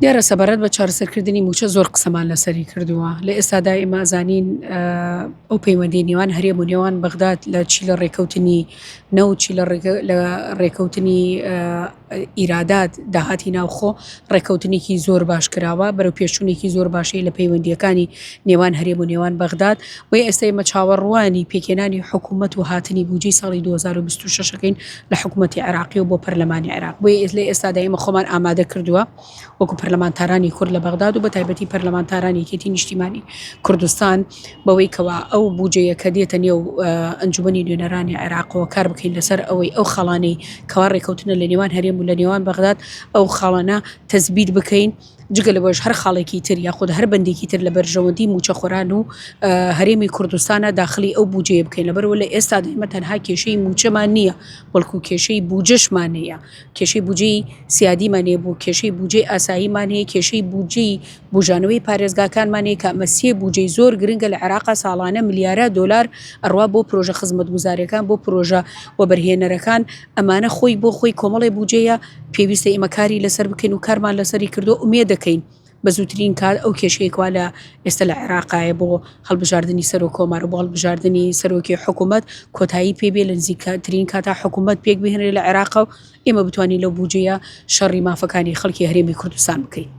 دیارە سەبارەت بە چارەسەرکردنی مووچە زۆر قسەمان لەسەری کردووە لە ئێستادا ئێمە ئەزانین ئەو پەیوەندی نێوان هەرێم و نێوان بەغداد لە چی لە ڕێکەوتنی نەوت چی لە ڕێکەوتنی ئیرادات داهاتی ناوخۆ ڕێکەوتنێکی زۆر باش کراوە بەرەو پێشچوونێکی زۆر باشەیە لە پەیوەندیەکانی نێوان هەرێم و نێوان بەغداد و ئێستا ئێمە چاوەڕوانی پێکهێنانی حکوومەت و هاتنی بودجەی ساڵی 2026 ەکەین لە حکوومەتی عێراقی و بۆ پەرلەمانی عێراق بۆیە لە ئێستادا ئێمە خۆمان ئامادە کردووە وەکو پەرلەمانتارانی کورد لە بەغداد و بە تایبەتی پەرلەمانتارانی یەکێتی نیشتیمانی کوردستان بەوەی کەوا ئەو بودجەیە کە دێتە نێو ئەنجومەنی نوێنەرانی عێراقەوە کار بکەین لەسەر ئەوەی ئەو خاڵانەی کەوا ڕێکەوتنە لە نێوان هەرێم و لە نێوان بەغداد ئەو خاڵانە تەزبیت بکەین جگە لەوەش هەر خاڵێکی تر یاخود هەر بەندێکی تر لە بەرژەوەندی مووچەخۆران و هەرێمی کوردستانە داخلی ئەو بودجەیە بکەین لەبەرئەوە لە ئێستادا ئێمە تەنها کێشەی مووچەمان نییە بەڵکو کێشەی بودجەشمان هەیە کێشەی بودجەی سیادیمان هەیە بۆ کێشەی بودجەی ئاساییمان هەیە کێشەی بودجەی بوژانەوەی پارێزگاکانمان هەیە کە ئەمە سێ بودجەی زۆر گرنگە لە عێراقا ساڵانە ملیارا دۆلار ئەڕوا بۆ پرۆژە خزمەتگوزاریەکان بۆ پرۆژە وەبەرهێنەرەکان ئەمانە خۆی بۆ خۆی کۆمەڵێ بودجەیە پێویستە ئێمە کاری لەسەر بکەین و کارمان لەسەری کردو ئومێد دەکەین بە زووترین کات ئەو کێشەیە کوا لە ئێستا لە عێراقایە بۆ هەڵبژاردنی سەرۆک کۆمار و بۆ هەڵبژاردنی سەرۆکی حکوومەت کۆتایی پێ بێ لە نزیکترین کاتا حکوومەت پێک بهێنرێ لە عێراقا و ئێمە بتوانین لەو بودجەیە شەڕی مافەکانی خەڵکی هەرێمی کوردستان بکەین.